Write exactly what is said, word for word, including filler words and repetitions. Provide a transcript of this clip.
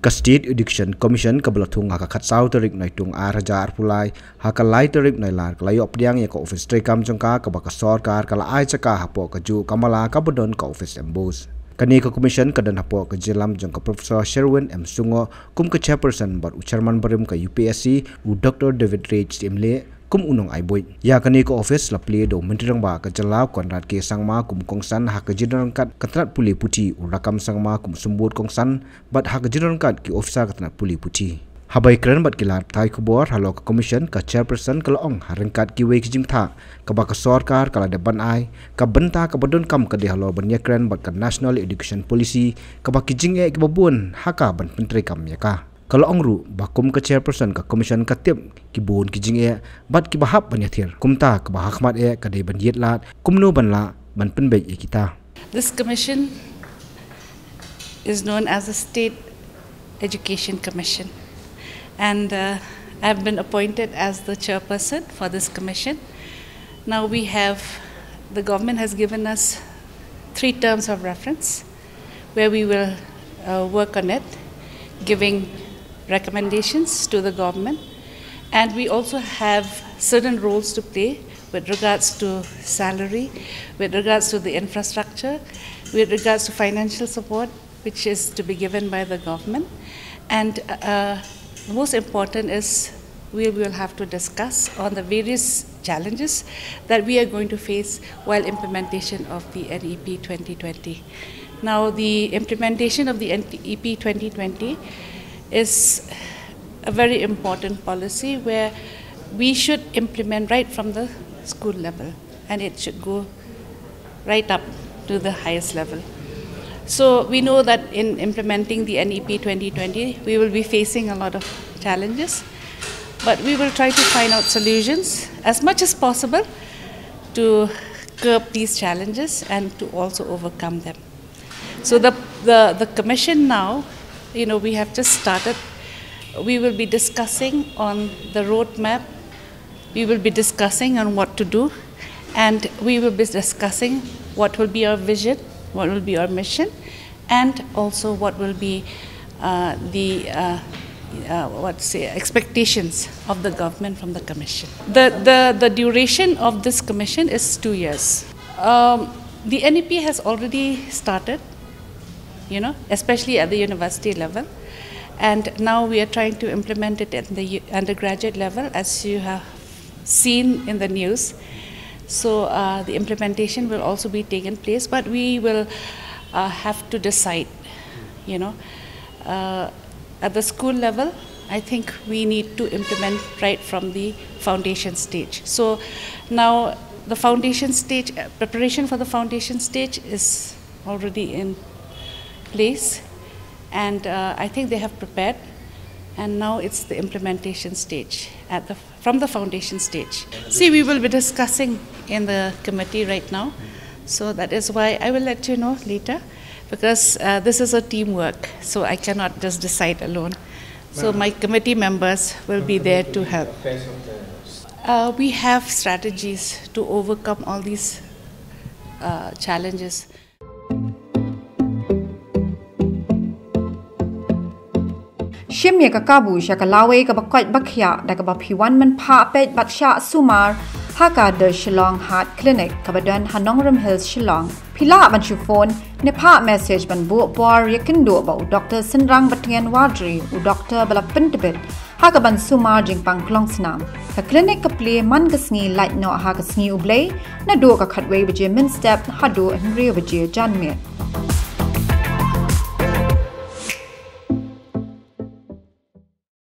Ka State Education Commission kaba la thung ha ka khatsaw tarik Naitung ar hajar arphew lai, ha ka lai tarik Nailar ka la ïoh pdiang ïa ka office treikam jong ka kaba ka sorkar ka la ai jaka hapoh ka juh ka mala kaba don ka office emboss. Kane ka commission ka don hapoh ka jingïalam jong ka Professor Sherwin M Sungoh kum ka chairperson bad u chairman barim ka U P S C, u Doctor David Reid Shitymlieh, kum u nongai buit. Ïa kane ka office la plie da u Myntri Rangbah ka jylla Conrad K Sangma kum u kongsan ha ka jingdon ryngkat ka tnat pule puthi, u Rakkam Sangma kum u symbud kongsan bad ha ka jingdon ryngkat ki officer ka tnat pule puthi. Haba ïakren bad ki lad pathai khubor halor ka commission, ka chairperson ka la ong ha ryngkat kiwei ki jingthoh kaba ka sorkar ka la dep ban ai, ka bynta kaba donkam ka dei halor ban ïakren bad ka National Education Policy kaba ki jingeh kiba bun ha ka ban pyntreikam ïa ka. Ka la ong ruh ba kum ka chairperson ka commission ka tip ki bun ki jingeh bad kiba hap ban ïathir. Kumta kaba hakhmat eh ka dei ban ïit lad kumno ban lah ban pynbeit ïa kita. This commission is known as the State Education Commission, and uh, I've been appointed as the chairperson for this commission. Now we have, the government has given us three terms of reference where we will uh, work on it, giving recommendations to the government. And we also have certain roles to play with regards to salary, with regards to the infrastructure, with regards to financial support, which is to be given by the government. And uh, most important is we will have to discuss on the various challenges that we are going to face while implementation of the N E P twenty twenty. Now, the implementation of the N E P twenty twenty is a very important policy where we should implement right from the school level, and it should go right up to the highest level. So we know that in implementing the N E P twenty twenty, we will be facing a lot of challenges, but we will try to find out solutions as much as possible to curb these challenges and to also overcome them. So the, the, the commission now, you know, we have just started. We will be discussing on the roadmap. We will be discussing on what to do, and we will be discussing what will be our vision, what will be our mission, and also what will be uh, the uh, uh, what say expectations of the government from the commission. The, the, the duration of this commission is two years. Um, the N E P has already started, you know, especially at the university level. And now we are trying to implement it at the u- undergraduate level, as you have seen in the news. So uh, the implementation will also be taken place, but we will uh, have to decide, you know. Uh, at the school level, I think we need to implement right from the foundation stage. So now the foundation stage, uh, preparation for the foundation stage is already in place, and uh, I think they have prepared, and now it's the implementation stage at the from the foundation stage. See, we will be discussing in the committee right now, so that is why I will let you know later, because uh, this is a teamwork, so I cannot just decide alone. So my committee members will be there to help. Uh, we have strategies to overcome all these uh, challenges. Shim ïa ka kabu sha ka lawei kaba koit ba khiah da kaba phi wan mynphah peit bad shah sumar ha ka The Shillong Heart Clinic kaba don ha Nongrim Hills, Shillong. Phi lah ban shu phone ne phah message ban buh por ïakynduh bad u Doctor Synrang Batngen Wardri, u doctor ba la pyntbit ha ka ban sumar jingpang klong snam. Ka clinic ka plie man ka sngi lait noh ha ka sngi U Blei, naduh ka khatwei baje mynstep haduh hynriew baje janmiet.